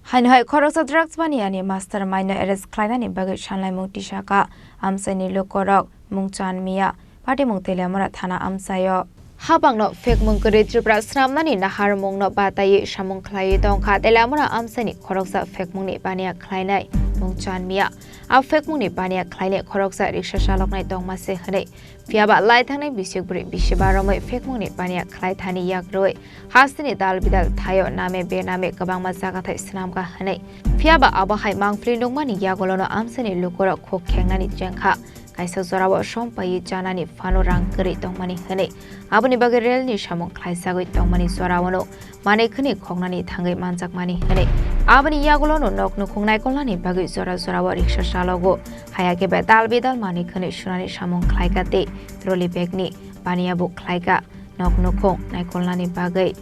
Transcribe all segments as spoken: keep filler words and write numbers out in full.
Haino hai khoroksa drugs maniani mastermind no arrest khlainani bagwi sanlaimung tisaka amchaini lukorok mung chan miya patimung Teliamura thana amchaio. Habangno phekmung kwrwi Tripura swnamnani naharmungno bataiwi samung khlaiwi tongkha Teliamura amchaini khoroksa phekmungni baniya khlainai mung chan miya. A phekmungni baniya khlainai khoroksa riksa chaloknai tongma se hwnwi. Phiyaba laithangnai bisik bwrwi bisi baromwi phekmungni baniya khlai thani yak rwui hasteni dal bidal thaio name bename kwbangma jagathai swnamkha hwnwi. Phiyaba abo hai mangpili nukmani yagulono amchaini lukurok khuk khengnani chengkha. Kaisa jorao sompaiwi chanani phano rang kwrwi tongmani hwnwi. Aboni bagwi relni samung khlaisagwi tongmani joraono manwi khwnwi khoknani thangwi manjakmani hwnwi. Aboni yagulono nok nukhung naikolnani bagwi jora jorao riksa chalogo. Haya khe bai dal bidal manwi khwnwi sunani samung khlaikha tei trolley bagni baniya bo khlaikha nok nukhung naikolnani bagwi.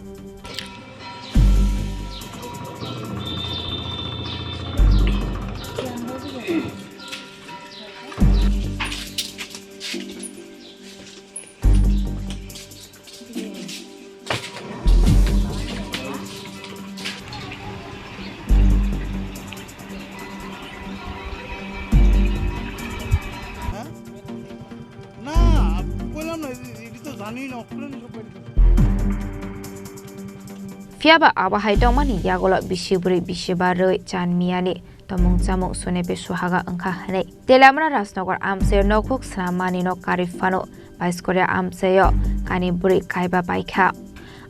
Phiyaba abo hai tongmani yagulo bisi bwrwi bisi barwi chan miyani tomung chamung sune pe suhaga wngkha hwnwi. Teliamura Rajnagar amchaio nokhuk swnam manwino karwi phano Baiskoria amchaio kani bwrwi kaiba paikha.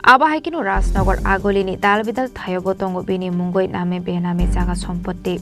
Abo hai kheno Rajnagar agulini dal bidal thaio bo tongo bini mungwi name bename jaga sompoti.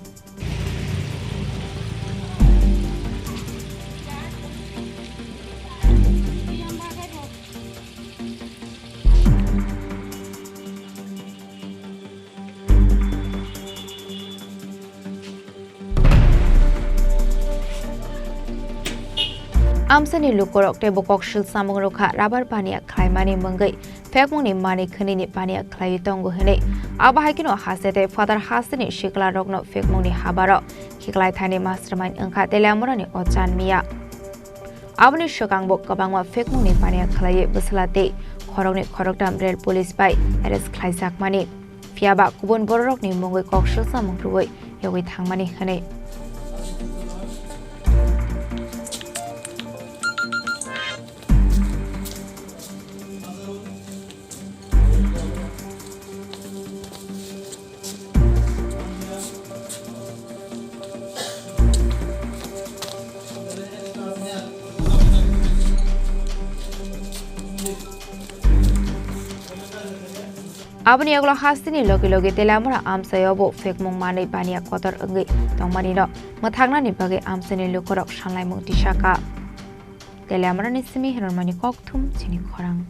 Amchaini lukurok teibo koksil samung rwkha, rabar baniya khlaimani mungwi phekmungni manwi khwnwini baniya khlaiwi tongo hwnwi. Abo hai kheno haste tei phatar hasteni siklarokno phekmungni habaro khiklai thani mastermind wngkha Teliamurani o chan miya. Aboni swkangbo kwbangma phekmungni baniya khlaiwi bwsla tei khoroknwi khoroktham rel police bai arrest khlaijakmani. Phiyaba kubun bororokni mungwi koksil samung rwui yogwi thangmani hwnwi. Aboni yagulo hasteni logi logi Teliamura amchaio bo phekmung manwi baniya kotor wngwi tongmanino mwthangnani bagwi amchaini lukurok sanlaimung tisaka. Teliamurani simi hinormani kokthum chini khorang.